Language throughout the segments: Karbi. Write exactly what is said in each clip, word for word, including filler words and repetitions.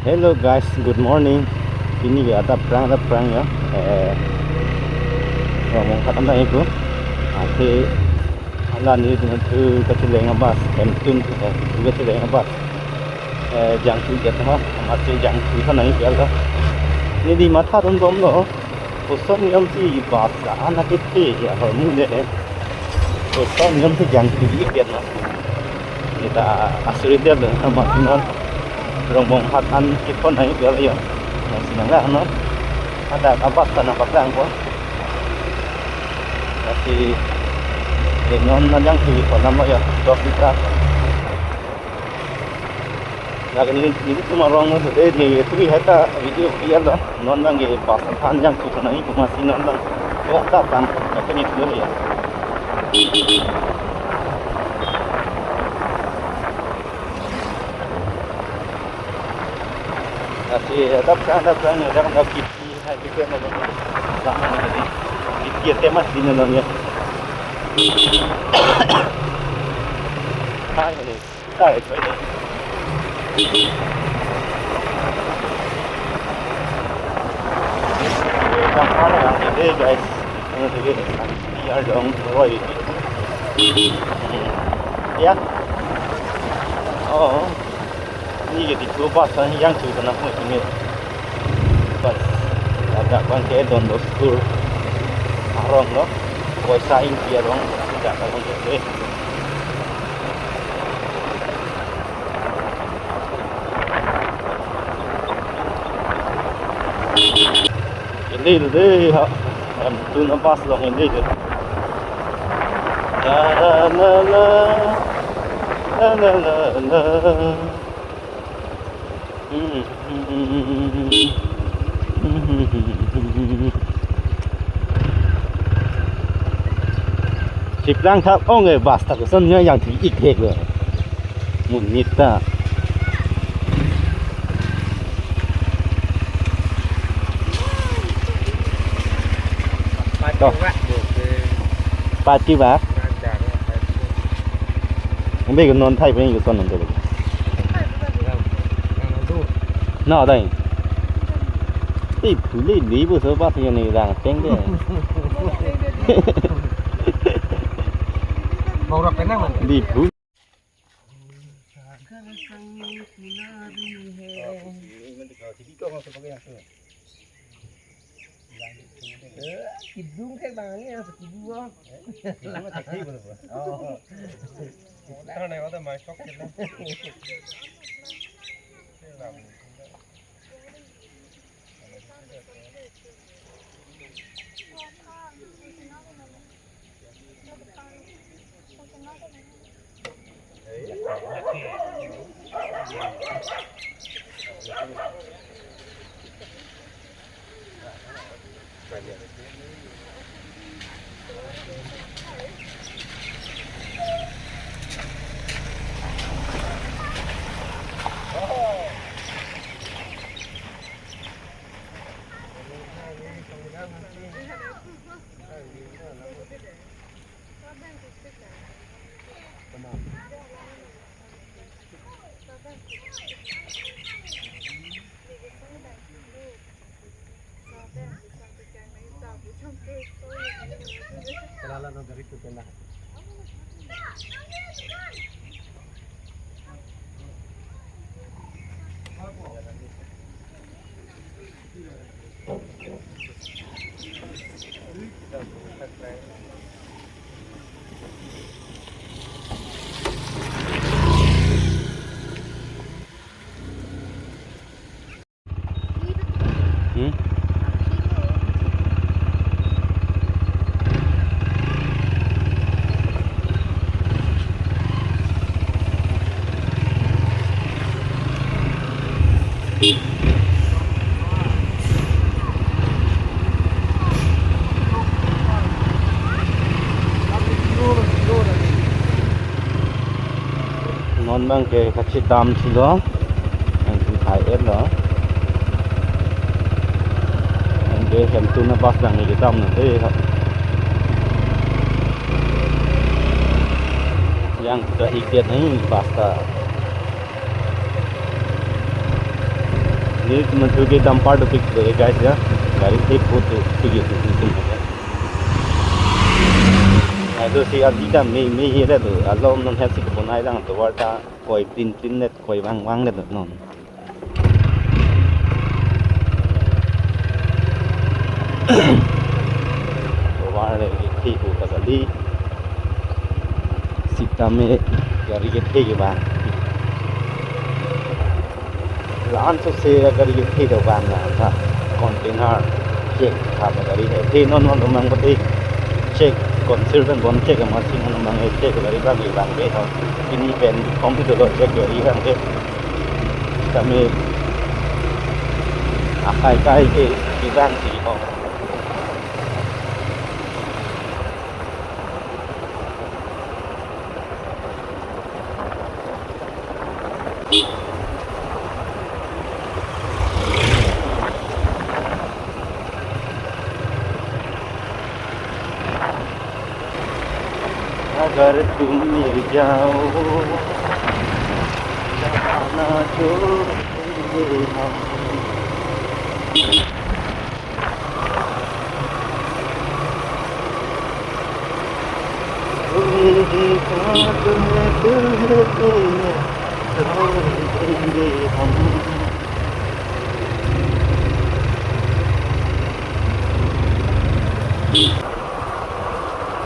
Hello guys, good morning. Pini ke adap prang, adap prang ya. Eh, ngomong kata na itu. Ate anda ni dengan tu kacheleng abas, em tun, eh, tu kacheleng abas. Eh, jangthu jat ma, mati jangthu sana itu ya. Ini di matha dun bom lo. Koson niam si bas ka anak ite ya hormu de. Koson niam si jangthu ik det na. Kita asuri det na mati non. Rongbong hat an kipon na ik ya. Masih nang lah non. Ada abas tanah paklang ko. Masih de non na jangthu ko nama ya. Dok kita. Lake neli, neli cuma rong nang sudah, neli tui hai ta video biar lah. Non bang ke bas aphan jangthu sana ik, masih non bang. Kok datang, kata ni dulu ya. Masih ada pesan, ada pesan, ada pesan kita hai kita mana. Sama ni. Kita tema di mana ya. Hai ni. Hey guys, ano sige, P R dong, Roy. Yeah. Oh. Ini jadi dua pasang yang sudah nak mau ini. Pas ada bang ke Don Bosco arong lo. Poisa ingki arong, tidak kalau gitu. Hindi lo de ha. Em tun abas long hindi de. La la la la. La la la la. Chiplang thap ong e bas ta koson nya jangthu ik hek lo. Monit ta. Pati To. Wak. Pati wak. Nanti ke non thai pun ke son non tu. Na dai. Ti phule li bu so ba ti ni rang teng de. Bau rak kenang man. Di phu. Kidung ke bang ya, kidung. Kidung tak kidung. Oh. Tara nai wata mai sok kena. Hmm? Non bang ke kachedam si lo. Nangkethai-et lo. Anke hem tun abas bang kedam nang de ha. Jangthu ik det ni bas ta. Nelitum atum ke dumper dopik lo, guys, ya. Gari thek ko to thek ke tu tu tu. Ajo si adi ta me me hira tu. Alom non hesi ko bonai lang tovar ta koi tin tin net koi vang vang net non. Tovar le ke thek ko ta kali. Sitame gari kethe ke bang. La-an sose gari kethe do bang la ta container check ha gari kethe non non mang pati check consider bon check ma si non mang check gari bang bang ke ho. Pini pen kom tu do check gari bang ke. Sitame akai kai ke bang si ho. अगर तुम मिल जाओ, जहाँ ना छोड़ेंगे हम।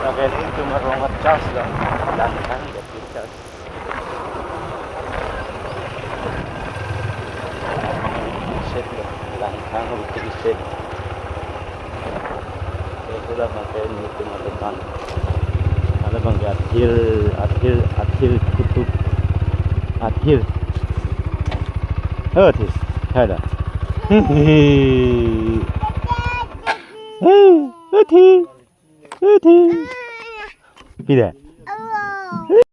Lagi ini cuma ruang charge lah, dan kan gak charge. Set lo, langthang lo, bikin set. Itulah makanya itu mah depan. Ada bang athir, athir, athir kutub, athir. Oh, athir. Ada. Hehehe. Hei, athir. Athir. Pida.